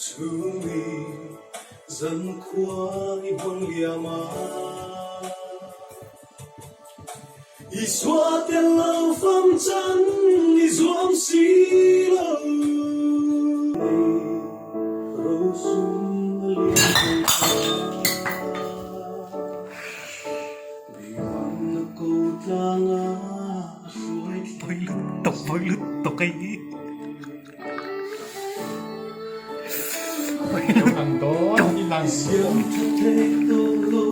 Chhungni zankhua i hmang liam a. Isua tel lo fam chan i zuam si lo. Nei rosum a liam thei kha. Bihun a ko tlang a a hruai Pawi lutuk, pawi lutuk hei. Siam tha thei tawh lo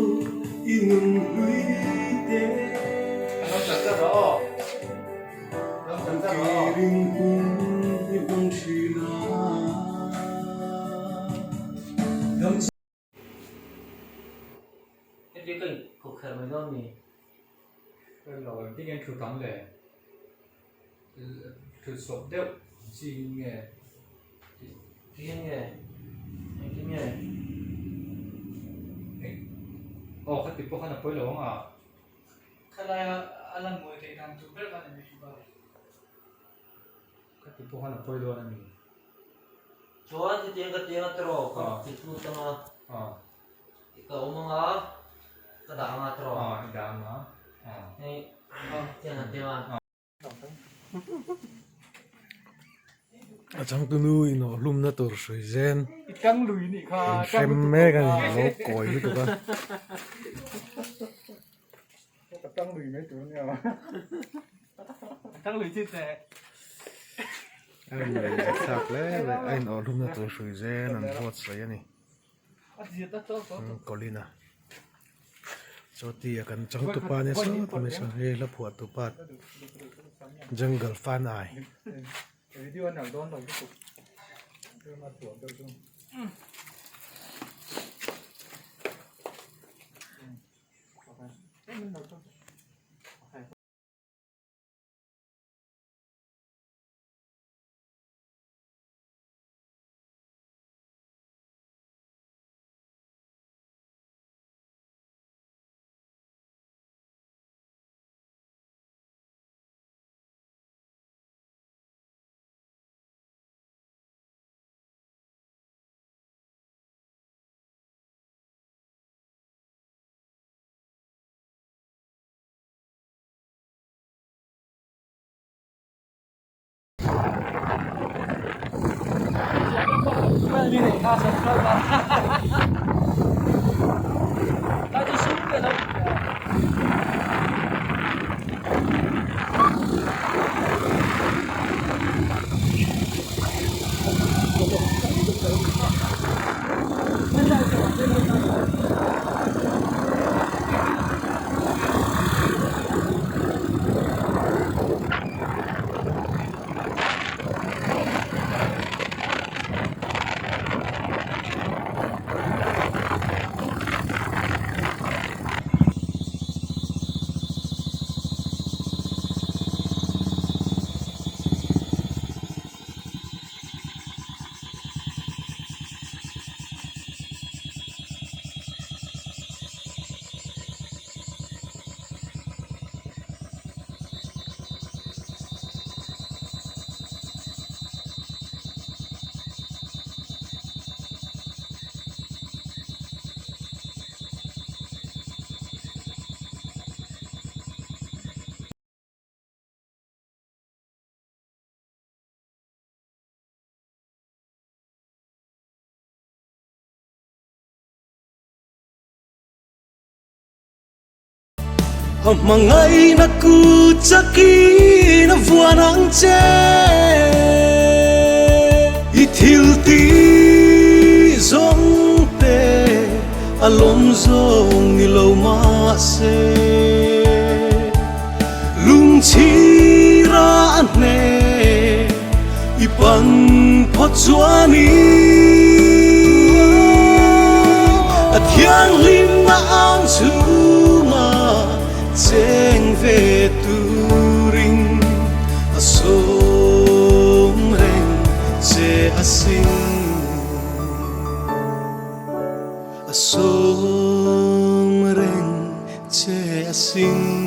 i nun hlui te. Kan kirin hun i hmang thin a. Heti ka inkawp kher mai dawn mi? Ka lo engtin nge thut ang le? Thut sawp deuh chi in nge? Engtin nge? Engtin nge? Aw khati pawh khan a pawi lo ang a. Khalaia a lan mawi theih dan tur ber kha a ni mai bawk a. Khati pawh khan a pawi dawn a ni. Chuan hetiang ka tiang a tiraw ka ti tlut ang a. Ka awm ang a, ka dah ang a tiraw. Aw i dah ang a. Hei tiang han tiang a. A changtunu inawhhlumna tur hrui zen I tang lui nih kha in hrem mek a ni a lo kawi lutuk a. Ka tang lui mai tur ania. Tang lui chi teh. A in thlak hle mai a inawhhlumna tur hrui zen an buatsaih a ni. Colin-a chaw tia kan changtupa nia sawt mai saw hei hla phuahtupa jungle fan ai. A hmangaihna ku chakin a vuan ang che. I thil tih zawng te a lawm zawng ni lo mahse lungchhira a hne i pan phawt chuanin a thianghlimna ang chhunga cheng ve turin a sawm reng che a sin a sawm reng che a sin.